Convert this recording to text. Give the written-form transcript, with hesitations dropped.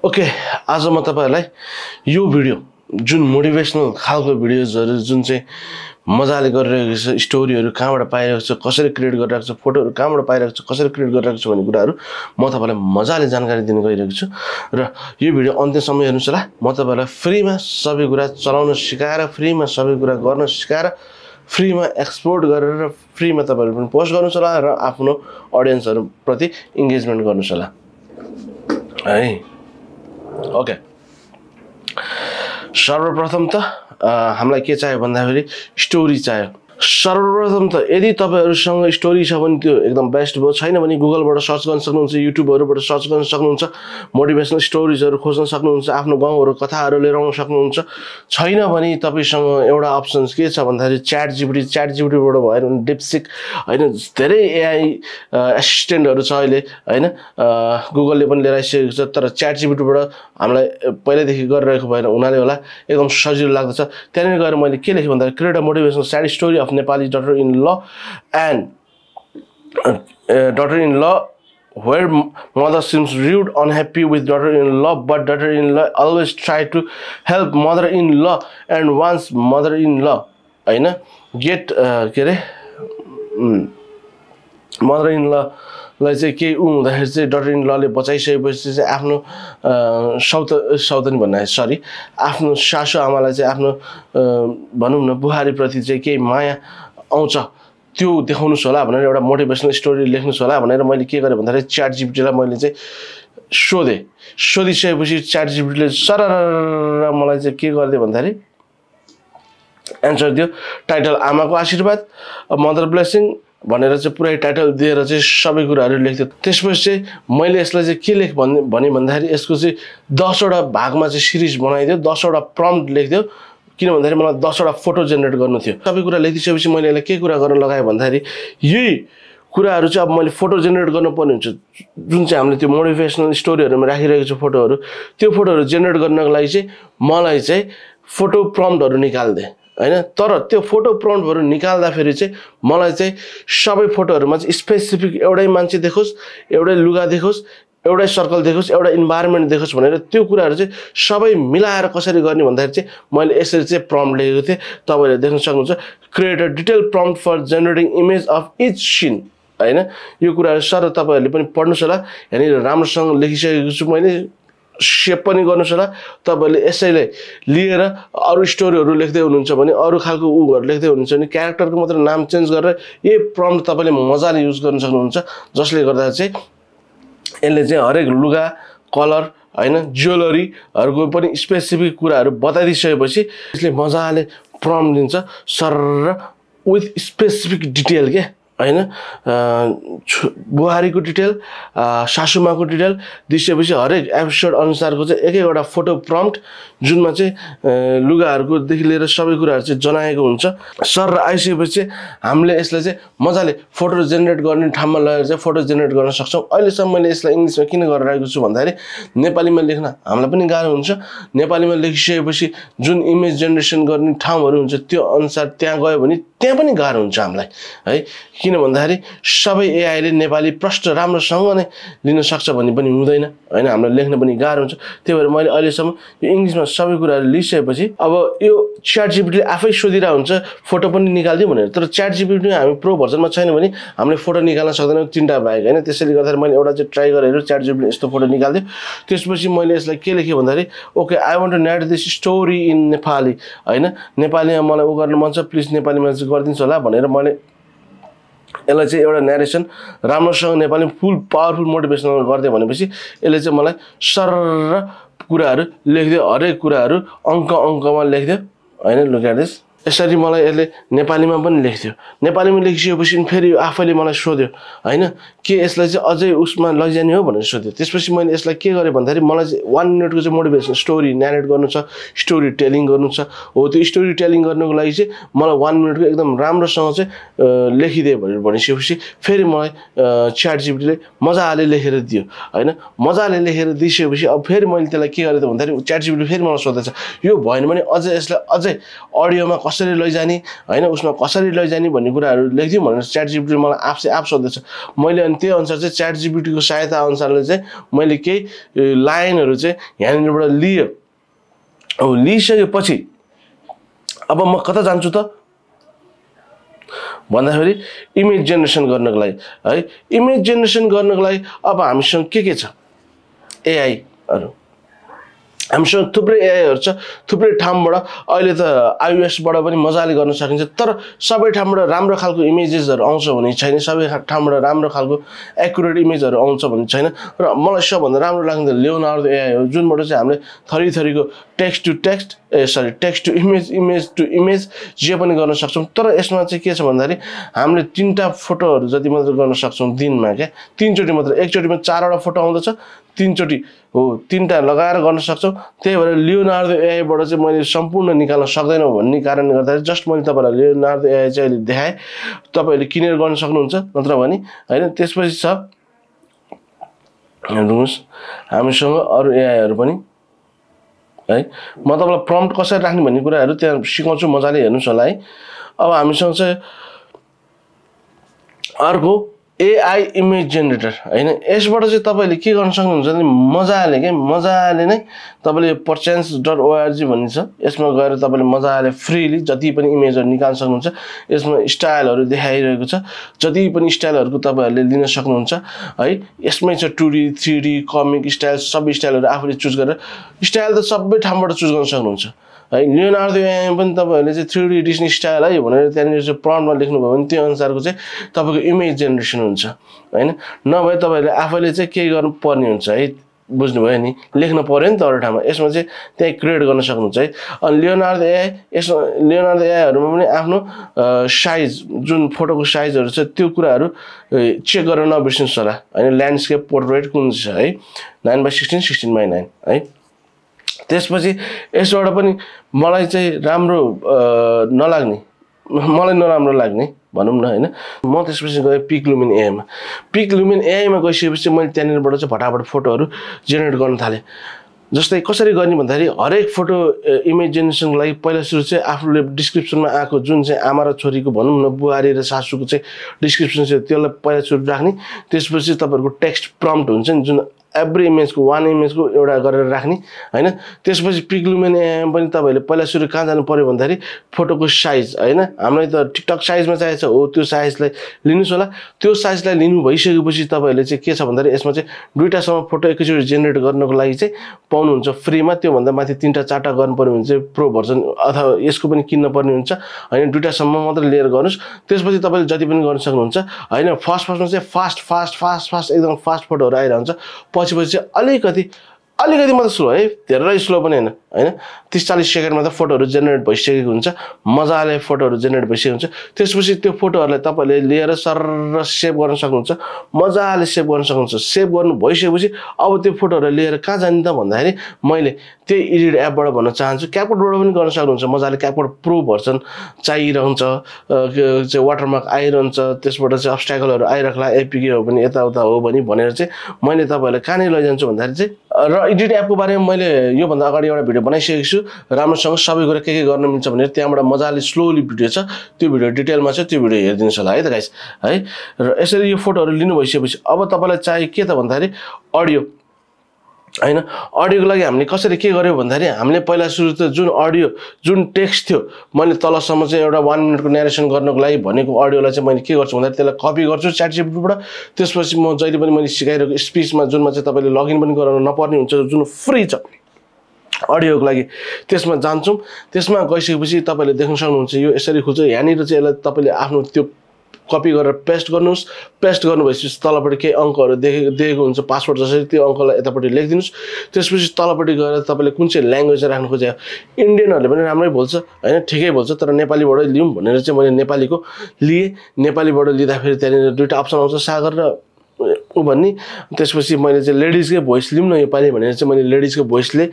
okay आज म तपाईहरुलाई यो भिडियो जुन मोटिभेशनल खालको भिडियोजहरु जुन चाहिँ मजाले गरिरहेको छ स्टोरीहरु कहाँबाट पाइरहेको छ कसरी क्रिएट गरिरहेको छ फोटोहरु कहाँबाट पाइरहेको छ कसरी क्रिएट गरिरहेको छ भन्ने कुराहरु म तपाईलाई मजाले जानकारी दिन गइरहेको छु र यो भिडियो अन्त्यसम्म हेर्नुस् होला म तपाईलाई फ्रीमा सबै कुरा चलाउन सिकाएर फ्रीमा सबै कुरा गर्न सिकाएर फ्रीमा एक्सपोर्ट गरेर फ्रीमा तपाईहरु पनि पोस्ट गर्नुस् होला र आफ्नो ऑडियन्सहरु प्रति एंगेजमेन्ट गर्नुस् होला है ओके सर्वप्रथम त हामीलाई के चाहियो भन्दाखेरि स्टोरी चाहियो सर्वप्रथम त यदि तपाईहरुसँग स्टोरी छ भने त्यो एकदम बेस्ट भयो छैन भने गुगलबाट सर्च गर्न सक्नुहुन्छ युट्युबहरुबाट सर्च गर्न सक्नुहुन्छ मोटिभेशनल स्टोरीजहरु खोज्न सक्नुहुन्छ आफ्नो गाउँहरु कथाहरु लिएर आउन सक्नुहुन्छ छैन भने तपाईसँग एउटा अप्सन्स के छ भन्दाखेरि च्याट जीपीटीबाट भएर डिपसिक हैन धेरै एआई असिस्टेन्टहरु छ अहिले हैन गुगलले पनि लिएर आइसकेको छ तर च्याट जीपीटीबाट हामीलाई पहिलेदेखि गरिरहेको भएर हुनाले होला एकदम सजिलो लाग्दछ त्यहाँनिर गएर मैले के लेखे भन्दा create a motivational sad story of Nepali daughter-in-law and daughter-in-law where mother seems rude, unhappy with daughter-in-law, but daughter-in-law always try to help mother-in-law and once mother-in-law हैन get के रे mother-in-law लाई चाहिँ के हुँदाखेरि चाहिँ डटर इन लले बचाइसकेपछि चाहिँ आफ्नो सौतनी भन्ने सरी आफ्नो सासु आमालाई चाहिँ आफ्नो भनौं न बुहारी प्रति चाहिँ के माया आउँछ त्यो देखाउनुस् होला भनेर एउटा मोटिभेशनल स्टोरी लेख्नुस् होला भनेर मैले के गरे भन्दाखेरि च्याट जीपीटीलाई मैले चाहिँ सोधिसकेपछि च्याट जीपीटीले सरर मलाई चाहिँ के गर्दै भन्दाखेरि एन्सर दियो टाइटल आमाको आशीर्वाद मदर ब्लेसिङ भनेर चाहिँ पुरै टाइटल दिएर चाहिँ सबै कुराहरु लेख्थ्यो त्यसपछि चाहिँ मैले यसलाई चाहिँ के लेख भने भन्दाखेरि यसको चाहिँ 10 वटा भागमा चाहिँ सिरिज बनाइदियो 10 वटा प्रम्प्ट लेख्दियो किन भन्दाखेरि मलाई 10 वटा फोटो जेनेरेट गर्नु थियो सबै कुरा लेखिसकेपछि मैले यसलाई के कुरा गर्न लगाए भन्दाखेरि यही कुराहरु चाहिँ अब मैले फोटो जेनेरेट गर्नु पर्ने हुन्छ जुन चाहिँ हामीले त्यो मोटिभेशनल स्टोरीहरुमा राखिरहेको छ फोटोहरु त्यो फोटोहरु जेनेरेट गर्नको लागि चाहिँ मलाई चाहिँ फोटो प्रम्प्टहरु निकाल्दे हैन तर त्यो फोटो प्रम्प्टहरु निकाल्दा फेरि चाहिँ मलाई चाहिँ सबै फोटोहरुमा चाहिँ स्पेसिफिक एउटै मान्छे देखोस् एउटै लुगा देखोस् एउटै सर्कल देखोस् एउटा इन्भाइरोमेन्ट देखोस् भनेर त्यो कुराहरु चाहिँ सबै मिलाएर कसरी गर्ने भन्दाखेरि चाहिँ मैले यसरी चाहिँ प्रम्प्ट लेखेको थिए तपाईले देख्न सक्नुहुन्छ create a detail prompt for generating image of each scene हैन यो कुराहरु सर तपाईहरुले पनि पढ्नुस् होला यानी राम्रोसँग लेखिसकेको छु मैले शेप पनि गर्नुस् होला तपाईले यसैले लिएर अरु स्टोरीहरु लेख्दै हुनुहुन्छ भने अरु खालको उहरु लेख्दै हुनुहुन्छ भने क्यारेक्टरको मात्र नाम चेन्ज गरेर यही प्रम्प्ट तपाईले मजाले युज गर्न सक्नुहुन्छ जसले गर्दा चाहिँ यसले चाहिँ हरेक लुगा कलर हैन ज्वेलरीहरुको पनि स्पेसिफिक कुराहरु बताइदिसकेपछि यसले मजाले प्रम्प्ट दिन्छ सर विथ स्पेसिफिक डिटेल के हैन बुहारीको डिटेल सासुमाको डिटेल दिएपछि हरेक एपिसोड अनुसारको चाहिँ एक एकवटा फोटो प्रम्प्ट जुनमा चाहिँ लुगाहरुको देखि लिएर सबै कुराहरु चाहिँ जनाएको हुन्छ सर आइसकेपछि हामीले यसलाई चाहिँ मजाले फोटो जेनेरेट गर्ने ठाउँमा लगेर चाहिँ फोटो जेनेरेट गर्न सक्छौं अहिलेसम्म मैले यसलाई इंग्लिशमा किन गरिरहेको छु भन्दाखेरि नेपालीमा लेख्न हामीलाई पनि गाह्रो हुन्छ नेपालीमा लेखिसकेपछि जुन इमेज जेनेरेसन गर्ने ठाउँहरु हुन्छ त्यो अनुसार त्यहाँ गयो भने त्यहाँ पनि गाह्रो हुन्छ हामीलाई है किन भन्दाखेरि सबै एआई ले नेपाली प्रष्ट राम्रोसँग नै लिन सक्छ भन्ने पनि हुँदैन हैन हामीलाई लेख्न पनि गाह्रो हुन्छ त्यही भएर मैले अहिलेसम्म यो इंग्लिशमा सबै कुराहरु लिइसकेपछि अब यो च्याट जीपीटीले आफै सोधिरा हुन्छ फोटो पनि निकाल्दियो भनेर तर च्याट जीपीटी हामी प्रो भर्जनमा छैन भने हामीले फोटो निकाल्न सक्दैनौं तीनटा बाहेक हैन त्यसैले गर्दा मैले एउटा चाहिँ ट्राई गरेर च्याट जीपीटीले यस्तो फोटो निकाल्दियो त्यसपछि मैले यसलाई के लेखे भन्दाखेरि okay I want to narrate this story in Nepali हैन नेपालीमा मलाई उ गर्न मन छ प्लिज नेपालीमा चाहिँ गर्दिन्छ होला भनेर मैले यसलाई चाहिँ एउटा नरेसन राम्रोसँग नेपालीमा फुल पावरफुल मोटिभेशनल गर्दै भनेपछि यसले चाहिँ मलाई सर कुराहरु लेख्दियो हरेक कुराहरु अंकमा लेख्दियो हैन लुक एट दिस यसरी मलाई यसले नेपालीमा पनि लेख्थ्यो नेपालीमा लेखिसकेपछि फेरि आफैले मलाई सोध्यो हैन के यसलाई चाहिँ अझै उसमा लैजाने हो भनेर सोध्यो त्यसपछि मैले यसलाई के गरे भन्दाखेरि मलाई चाहिँ 1 मिनेटको चाहिँ मोटिभेसन स्टोरी न्यारेट गर्नु छ स्टोरी टेलिङ गर्नु छ हो त्यो स्टोरी टेलिङ गर्नको लागि चाहिँ मलाई 1 मिनेटको एकदम राम्रोसँग चाहिँ लेखिदे भनेपछि फेरि मलाई च्याट जीपीटीले मजाले लेखेर दियो हैन मजाले लेखेर दिएपछि अब फेरि मैले त्यसलाई के गरे त भन्दाखेरि च्याट जीपीटीले फेरि मलाई सोध्दैछ यो भएन भने अझै यसलाई अझै अडियोमा कसरी लैजाने हैन उसमा कसरी लैजाने भन्ने कुराहरु लेख्दियौ भनेर च्याट जीपीटी मलाई आफ सोध्दैछ मैले अनि त्यो अनुसार चाहिँ च्याट जीपीटी को सहायता अनुसारले चाहिँ मैले केही लाइनहरु चाहिँ यहाँनिरबाट लियो अब लिइसकेपछि अब म कता जान्छु त भन्दाखेरि इमेज जेनेरेसन गर्नको लागि है इमेज जेनेरेसन गर्नको लागि अब हामीसँग के छ एआई हरु हामीसँग थुप्रै एआईहरु छ थुप्रै ठाउँबाट अहिले त आईओएस बाट पनि मजाले गर्न सकिन्छ तर सबै ठाउँबाट राम्रो खालको इमेजेसहरु आउँछ भन्ने छैन सबै ठाउँबाट राम्रो खालको एक्युरेट इमेजहरु आउँछ भन्ने छैन र मलाई सबभन्दा राम्रो लाग्ने लियोनार्डो एआई हो जुनबाट चाहिँ हामीले थरीको text to text text to image image to image जे पनि गर्न सक्छौं तर यसमा चाहिँ के छ भन्दाखेरि हामीले तीनटा फोटोहरु जति मात्र गर्न सक्छौं दिनमा के तीनचोटी मात्र एकचोटीमा 4 वटा फोटो आउँदछ तीनचोटी हो तीनटा लगाएर गर्न सक्छौं त्यही भएर लियोनार्डो एआई बाट चाहिँ मैले सम्पूर्ण निकाल्न सक्दैन भन्ने कारणले गर्दा जस्ट मैले तपाईहरुलाई लियोनार्डो एआई चाहिँ अहिले देखाए तपाईहरुले किनेर गर्न सक्नुहुन्छ नत्र भने हैन त्यसपछि छ हेर्नुस् हामीसँग अरु एआईहरु पनि है म तपाईलाई प्रम्प्ट कसरी राख्ने भन्ने कुराहरु त्यहाँ सिकाउँछु मजाले हेर्नुस् होला है अब हामीसँग चाहिँ अर्को एआई इमेज जेनेरेटर हैन यसबाट चाहिँ तपाईले के गर्न सक्नुहुन्छ भने मजाले नै तपाईले perchance.org भन्ने छ यसमा गएर तपाईले मजाले फ्रीली जति पनि इमेजहरु निकाल्न सक्नुहुन्छ यसमा स्टाइलहरु देखाइरहेको छ जति पनि स्टाइलहरुको तपाईहरुले लिन सक्नुहुन्छ है यसमै छ 2D 3D कमिक स्टाइल सबै स्टाइलहरु आफूले चुज गरेर स्टाइल त सबै ठाउँबाट चुज गर्न सक्नुहुन्छ है लियोनार्डो एआई पनि तपाईहरुले चाहिँ 3D डिस्नी स्टाइल है भनेर त्यहाँनिर चाहिँ प्रम्प्टमा लेख्नु भयो भने त्यो अनुसारको चाहिँ तपाईको इमेज जेनेरेसन हुन्छ हैन नभए तपाईहरुले आफैले चाहिँ के गर्नु पर्ने हुन्छ है बुझ्नुभयो नि लेख्न पर्यो नि त अरु ठाउँमा यसमा चाहिँ त्यही क्रिएट गर्न सक्नुहुन्छ है अनि लियोनार्डो एआई यसमा लियोनार्डो एआईहरुमा पनि आफ्नो साइज जुन फोटोको साइजहरु छ त्यो कुराहरु चेक गर्न नबिर्सिनुस् होला हैन ल्यान्डस्केप पोर्ट्रेट कुन छ है 9:16 16:9 है त्यसपछि यसबाट पनि मलाई चाहिँ राम्रो नलाग्ने मलाई नराम्रो लाग्ने भनौं न हैन म त्यसपछि गए पिक लुमिन एआई मा गइसकेपछि मैले त्यहाँनिरबाट चाहिँ फटाफट फोटोहरु जेनेरेट गर्न थाले जस्तै कसरी गर्ने भन्दाखेरि हरेक फोटो इमेज जेनेरेसनको लागि पहिला सुरु चाहिँ आफूले डिस्क्रिप्सनमा आएको जुन चाहिँ आमा र छोरीको भनौं न बुहारी र सासूको चाहिँ डिस्क्रिप्सन छ त्यसलाई पहिला सुरु राख्ने त्यसपछि तपाईहरुको टेक्स्ट प्रम्प्ट हुन्छ नि जुन एभ्री इमेजको वान इमेजको एउटा गरेर राख्ने हैन त्यसपछि पिक लुमिन एआई पनि तपाईहरुले पहिला सुरु कहाँ जानु पर्यो भन्दाखेरि फोटोको साइज हैन हामीलाई त टिकटक साइजमा चाहिन्छ हो त्यो साइजलाई लिनुस् होला त्यो साइजलाई लिनु भइसकेपछि तपाईहरुले चाहिँ के छ भन्दाखेरि यसमा चाहिँ दुईटासम्म फोटो एकैचोटी जेनेरेट गर्नको लागि चाहिँ पाउनुहुन्छ फ्रीमा त्यो भन्दा माथि 3टा 4टा गर्नु पर्यो भने चाहिँ प्रो भर्जन अथवा यसको पनि किन्न पर्ने हुन्छ हैन दुईटासम्म मात्र लिएर गर्नुस् त्यसपछि तपाईले जति पनि गर्न सक्नुहुन्छ हैन फर्स्टमा चाहिँ फास्ट एकदम फास्ट फोटोहरु आइरहन्छ पछि अलिकति मात्र स्लो है धेरै स्लो पनि हैन 30-40 सेकेन्डमा त फोटोहरु जेनेरेट भइसकेको हुन्छ मजाले फोटोहरु जेनेरेट भइसकेको हुन्छ त्यसपछि त्यो फोटोहरुलाई तपाईले लिएर सरर सेभ गर्न सक्नुहुन्छ मजाले सेभ गर्न सक्नुहुन्छ सेभ गर्नु भइसकेपछि अब त्यो फोटोहरु लिएर कहाँ जाने त भन्दाखेरि मैले त्यही एडिट एपबाट भन्न चाहन्छु क्यापकटबाट पनि गर्न सक्नुहुन्छ मजाले क्यापकट प्रो भर्जन चाहिरहन्छ चाहिँ वाटरमार्क आइरहन्छ त्यसबाट चाहिँ अब्स्ट्याकलहरु आइरहला एपीके हो पनि यताउता हो भनी भनेर चाहिँ मैले तपाईहरुलाई कहाँ नै लैजान्छु भन्दाखेरि चाहिँ र एडिट एपको बारेमा मैले यो भन्दा अगाडि एउटा भिडियो बनाइसकेको छु राम्रोसँग सबै कुरा के गर्न मिल्छ भनेर त्यहाँबाट मजाले स्लोली भिडियो छ त्यो भिडियो डिटेलमा छ त्यो भिडियो हेर्दिनुस् होला है त गाइस है र यसरी यो फोटोहरु लिनु भइसकेपछि अब तपाईलाई चाहिए के त भन्दाखेरि अडियो हैन अडियोको लागि हामीले कसरी के गर्यो भन्दाखेरि हामीले पहिला सुरु त जुन अडियो जुन टेक्स्ट थियो मैले तलसम्म चाहिँ एउटा 1 मिनेटको नरेसन गर्नको लागि भनेको अडियोलाई चाहिँ मैले के गर्छु भन्दाखेरि त्यसलाई कपी गर्छु च्याट जीपीटीबाट त्यसपछि म जहिले पनि मैले सिकाइरहेको स्पीचमा जुनमा चाहिँ तपाईले लगइन पनि गराउन नपर्ने हुन्छ जुन फ्री छ अडियोको लागि त्यसमा जान्छौं त्यसमा गइसकेपछि तपाईले देख्न सक्नुहुन्छ यो यसरी खुल्छ यहाँनिर चाहिँ यसलाई तपाईले आफ्नो त्यो कपी गरेर पेस्ट गर्नुस् पेस्ट गर्नुभएपछि तलपटि केही अंकहरु देखेको हुन्छ पासवर्ड जसरी त्यो अंकलाई यतापटि लेखिदिनुस् त्यसपछि तलपटि गएर तपाईले कुन चाहिँ ल्याङ्ग्वेज राख्न खोजे इन्डियनहरुले पनि राम्रै बोल्छ हैन ठिकै बोल्छ तर नेपालीबाट लिउँ भनेर चाहिँ मैले नेपालीको लिए नेपालीबाट लिदा फेरि त्यहाँ दुईटा अप्सन आउँछ सागर र उ भन्नी त्यसपछि मैले चाहिँ लेडीजकै भोइस लिउँ न यो पाली भनेर चाहिँ मैले लेडीजको भोइसले